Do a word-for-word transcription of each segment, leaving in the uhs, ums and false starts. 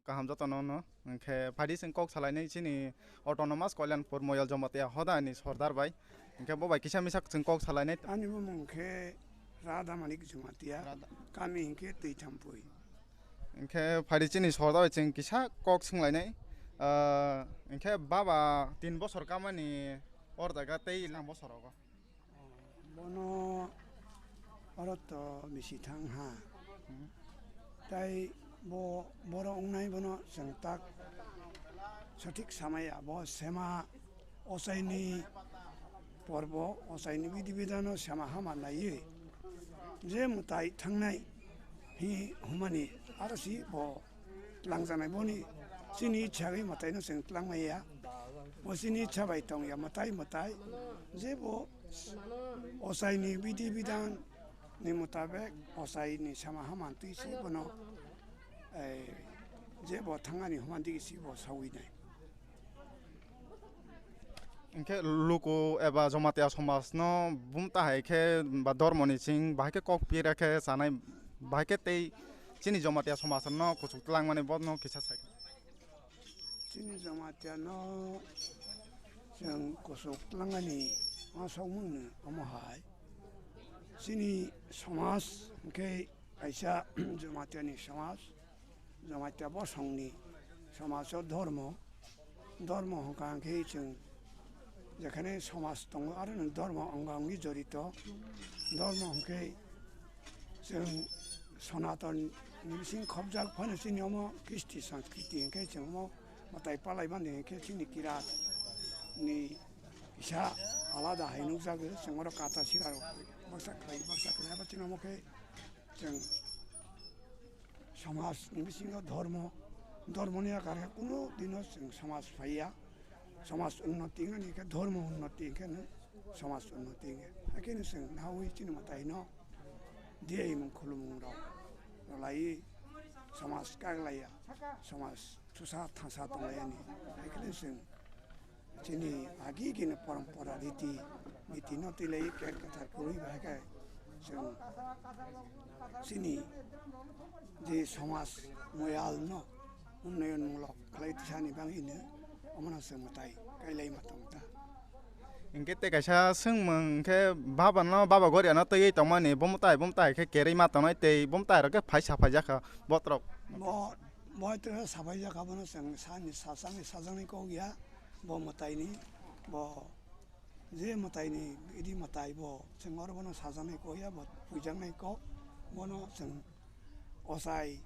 Kaham jotono no. Hwnkhe phaidi chwng kok salainai chini Autonomous Kalyanpur Moyol Jamatia Hoda ni Sordar bai. Hwnkhe bo bai kisa misa chwng kok salainai. Ani bumung khe Radha Manik Jamatia, Radha. Kami hwnkhe Twithampui. Hwnkhe phaidi chini Sordar bai chwng kisa kok swnglainai. Ah, hwnkhe baba tin bosor kamani or jaga tei lang bosor rogo. Bono oro to bisi thang ha. Hmm. Tai bo borok wngnai bono chwng tak sothik samaya. Bo sema ochaini porbo, ochaini bidi bidano sema hama naiwi je mwtai thangnai hi humani aro si bo twlangjaknai boni chini ichha bai mwtaino chwng twlangmaya. Bo chini ichha bai tongya mwtai mwtai. Je bo ochaini bidi bidan ni mutabek ochaini sama hamantwi se bono, eh, je bo thangani humantwi se bo sawi nai. Hwnkhe luku eba Jamatia somajno bumta hai khe ba dormoni ching bahai khe kok pira khe chanai, bahai khe tei chini Jamatia somajno kuchuk twlangmani bono kisa sai. Chini Jamatia no chwng kuchuk twlangani ma sokmung no omo hai. Chini somaj hwnkhe kaisa Jamatia ni somaj, Jamatia bosong ni somaj o dhormo, dhormo hwnkha hwnkhe chwng jekhane somaj tongo, aro no dhormo ongha ongwi jorito. Dhormo hwnkhe chwng Sonaton ni bising khobjak phano chini omo Kristi Sanskriti hwnkhe chwng omo mwtai palai mani hwnkhe chini kirat ni kisa alada hai nukjago. Chwng oro kata sira rok baksa khlai baksa khlai abo chini omo khe chwng somaj ni bisingo dhormo, dhormo ni akar khe kuno dino chwng somaj phaiya. Somaj unnoti wngmani khe dhormo unnoti hwnkhe no somaj unnoti wngya. Hakhe no chwng nawi chini mwtai no diya imung khulumung rok rwlaiwi somaj kaglaiya, somaj thusa thangsa tonglaiyani. Hakhe no chwng chini agi gini porompora riti niti no twilai ker kathar kwrwi bai khe chwng chini je somaj moyal no unnoyon mulok khlai tisani bangwi no omono chwng mwtai kailai ma tong ta. Hwnkhe tei kaisa swngmung hwnkhe baba no, baba goria no twiwi tongmani bo mwtai bo mwtai khe kerwi ma tongnai tei bo mwtai rok khe phai saphai jakha botrok. Bo, bo tei saphai jakha bono chwng sani sachangni sajaknai kok ya. Bo mwtaini, bo je mwtaini idi mwtai bo chwng oro bono sajaknai kok ya, bo puijaknai kok, bono chwng ochai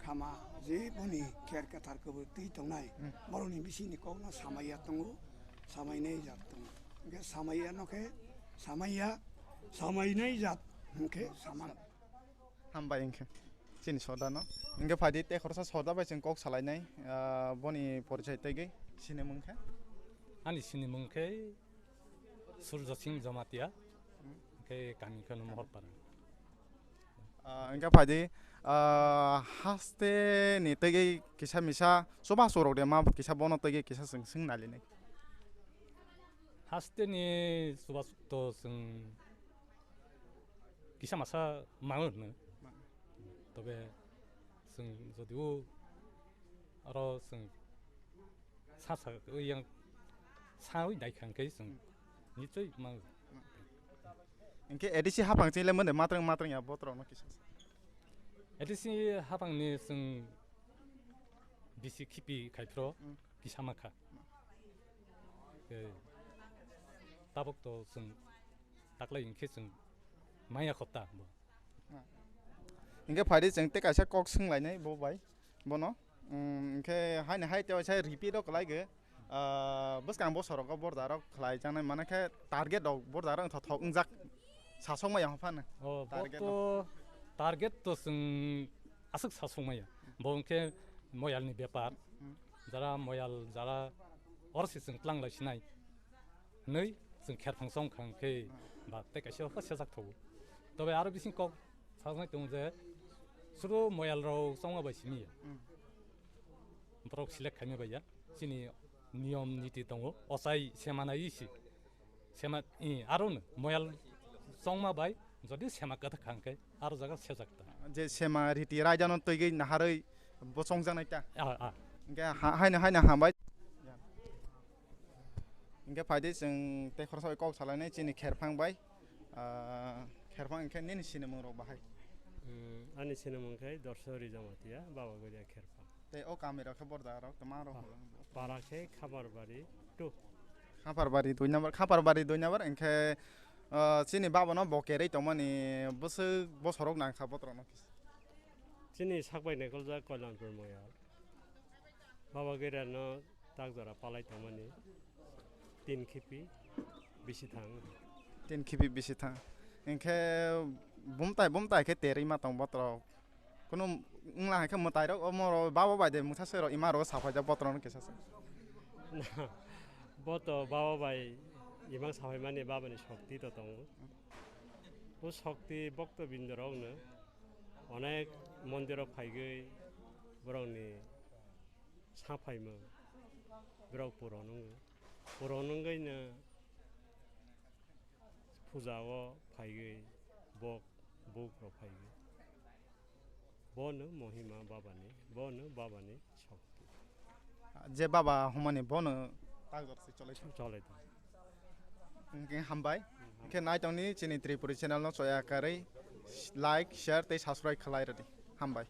khama je boni kher kathar kwbwi twi tongnai. Hmm. Borokni bisingni kokno samaiya tongo, samainai jat tongo. Hwnkhe samaiya no khe samaiya, samainai jat hwnkhe sama. Hambai hwnkhe chini Sordar no. Hwnkhe phaidi tei khoroksa Sordar bai chwng kok salainai, ah, boni porichai tei gwi sinimung khe? Ani sinimung khe Surjo Singh Jamatia, hwnkhe kami khe no Mohorpara. Ah, hwnkhe phaidi, ah, haste ni tei gwi kisa misa chubachu rok de ma kisa bono tei gwi kisa chwng swng nailinai. Haste ni chubachu to chwng kisa masa mango hwno. Tobe chwng jodio aro chwng sa sa yang sawi dai kha hwnkhe chwng nichoi mango. Hwnkhe A D C haphang chile mone matrang matrang ya botrok no kisa. A D C haphang ni chwng bisi khipi khai phro. Hmm. Kisa ma kha. Tei tabuk to chwng taklai hwnkhe chwng maya khota bo. Hwnkhe phaidi chwng tei kaisa kok swnglainai bo bai bono. Hwnkhe haini hai tei waisa repeat o kwlai khe, ah, bwskang bosorogo borda rok khlai chanai mane khe target rok borda rok thok thok wngjak sasok maya phano. O, bo target to, target to chwng aswk sasok maya. Bo hwnkhe moyal ni bepar. Hmm. Jara moyal, jara oro se chwng tlang lai sinai. Hwnwi chwng kherphang chong kha hwnkhe ba tei kaisa khe sejak thogo. Tobe aro bising kok sajak nai tongo je suru moyal rok chongma bai simi ya. Hmm. Borok select khaima bai ya. Chini niyom niti tongo. Ochai se mana isi. Sema, i, aro no moyal chongma bai jodi sema kwthak kha hwnkhe aro jaga sejak ta. Je sema riti raida no twi gwi naharwi Bo chongjaknai ta. Ah, ah. Hingke ha-, haino, haino hambai. Hingke phaidi chwng tei khoroksa bai kok salainai chini kherphang bai. Ah, kherphang hingke nini sinimung rok bahai. Hmm, ani sinimung khe Dorso Rijamatia, Baba Goria kherphang. Tei o kami rok khe borda rok tei ma rok. Ah, para khe Khamarbari two. Khaparbari dui number, Khaparbari dui number, hingke, ah, chini baba no bo kerei tongmani bwswk bosorok nangkha botrok no. Chini sak bai naikolja Koilanpur moyal. Baba Goria no tak jora palai tongmani tin khipi bisi thang. Tin khipi bisi thang. Hingke bumtai, bumtai khe terima tong botrok. Kuno wngla hai khe mwtai rok omo ro babo bai de mungsa se ro ima ro saphai jak botrok no kisa se. Bo to baba bai imang saphai mani baba ni shokti to tongo. Bo shokti bokto bindo rok no onek mondir o phaigwi borok ni saphaimung borok puron wngo. Puron wngwi no puja o phaigwi bok buk rok phaigwi. Bono mohima babani, bono babani shokti. Je baba humani bono tak jora se cholai tong. Cholai tong. Hingke hambai. Hingke naitongni chini Tripuri channel no choya karwi like, share tei subscribe khlai rwdi. Hambai.